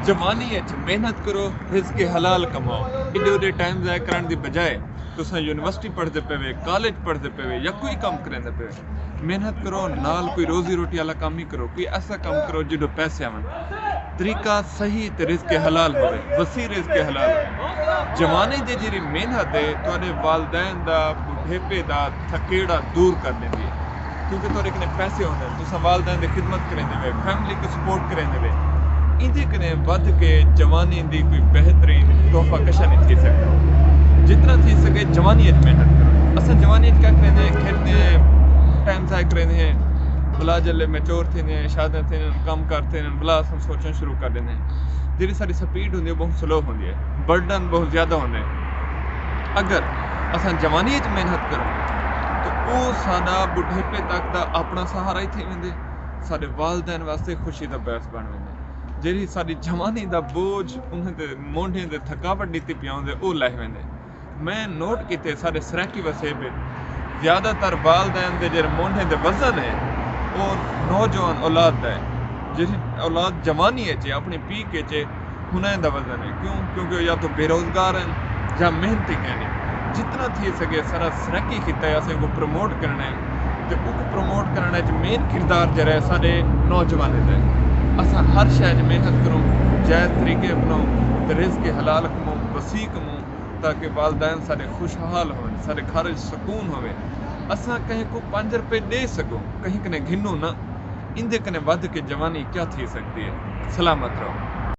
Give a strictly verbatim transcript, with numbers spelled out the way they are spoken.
جوانی اچ محنت کرو، رزق حلال کماؤ۔ ایڈے اوڈے ٹائم ضائع کرݨ دی بجائے تساں یونیورسٹی پڑھدے پئے وے، کالج پڑھدے پئے وے یا کوئی کم کریندے پئے وے، محنت کرو، نال کوئی روزی روٹی والا کم ہی کرو، کوئی ایسا کم کرو جڈو پیسے آون۔ طریقہ صحیح تے رزق حلال ہوے، وسیع رزق حلال ہوے۔ جوانی دی جیڑھی محنت ہے، تہاݙے والدین دا، بڈھیپے دا تھکیڑا دور کر ݙیندی ہے، کیونکہ تہاݙے کنے پیسے ہوندے، تساں والدین دی خدمت کریندے وے، فیملی کوں سپورٹ کریندے وے، ایندے کنے ودھ کے جوانی دی کوئی بہترین تحفہ کشا نہیں تھی سکدا۔ جتنا تھی سکے جوانی اچ محنت کرو۔ اساں جوانی اچ کیا کریندے ہیں؟ کھیڈدے ہیں، ٹائم ضائع کریندے ہیں، بلا جلے میچور تھیندے ہیں، شادیاں تھیندے ہیں، کم کار تھیندے ہیں، بلا اساں سوچݨ شروع کر ݙیندے ہیں۔ جیڑھی ساݙی سپیڈ ہوندی ہے، بہت سلو ہوندی ہے، برڈن بہت زیادہ ہوندے ہیں۔ اگر اساں جوانی اچ محنت کروں تو او ساݙا بڈھیپے تک دا اپݨا سہارا ہی تھی ویندے، ساݙے والدین واسطے خوشی دا باعث بݨ ویندے۔ جیڑھی ساݙی جوانی دا بوجھ انہیں دے مونڈھیں تے تھکاوٹ ݙتی پیا ہوندے، او لہہ ویندے۔ میں نوٹ کیتے، ساݙے سرائیکی وسیب اچ زیادہ تر والدین دے جیڑھے مونڈھیں تے وزن ہے، او نوجوان اولاد دا ہے۔ جیڑھی اولاد جوانی اچ ہے، اپݨی پیک اچ ہے، ہنہیں دا وزن ہے۔ کیوں؟ کیونکہ او یا تو بے روزگار ہن یا محنتی کائنی۔ جتنا تھی سکے سارا سرائیکی خطہ ہے، اساں کوں پروموٹ کرݨا ہے، تے اوکوں پروموٹ کرݨ اچ مین کردار جیڑھا ہے ساݙے نوجوانیں دا ہے۔ اساں ہر شے اچ محنت کروں، جائز طریقے اپناؤں تے رزق حلال کماؤں، وسیع کماؤں، تاکہ والدین ساݙے خوشحال ہوون، ساݙے گھر اچ سکون ہووے۔ اساں کہیں کوں پنج روپے ݙے سڳوں، کہیں کنے گھنوں نہ۔ ایندے کنے ودھ کے جوانی کیا تھی سڳدی ہے؟ سلامت رہو۔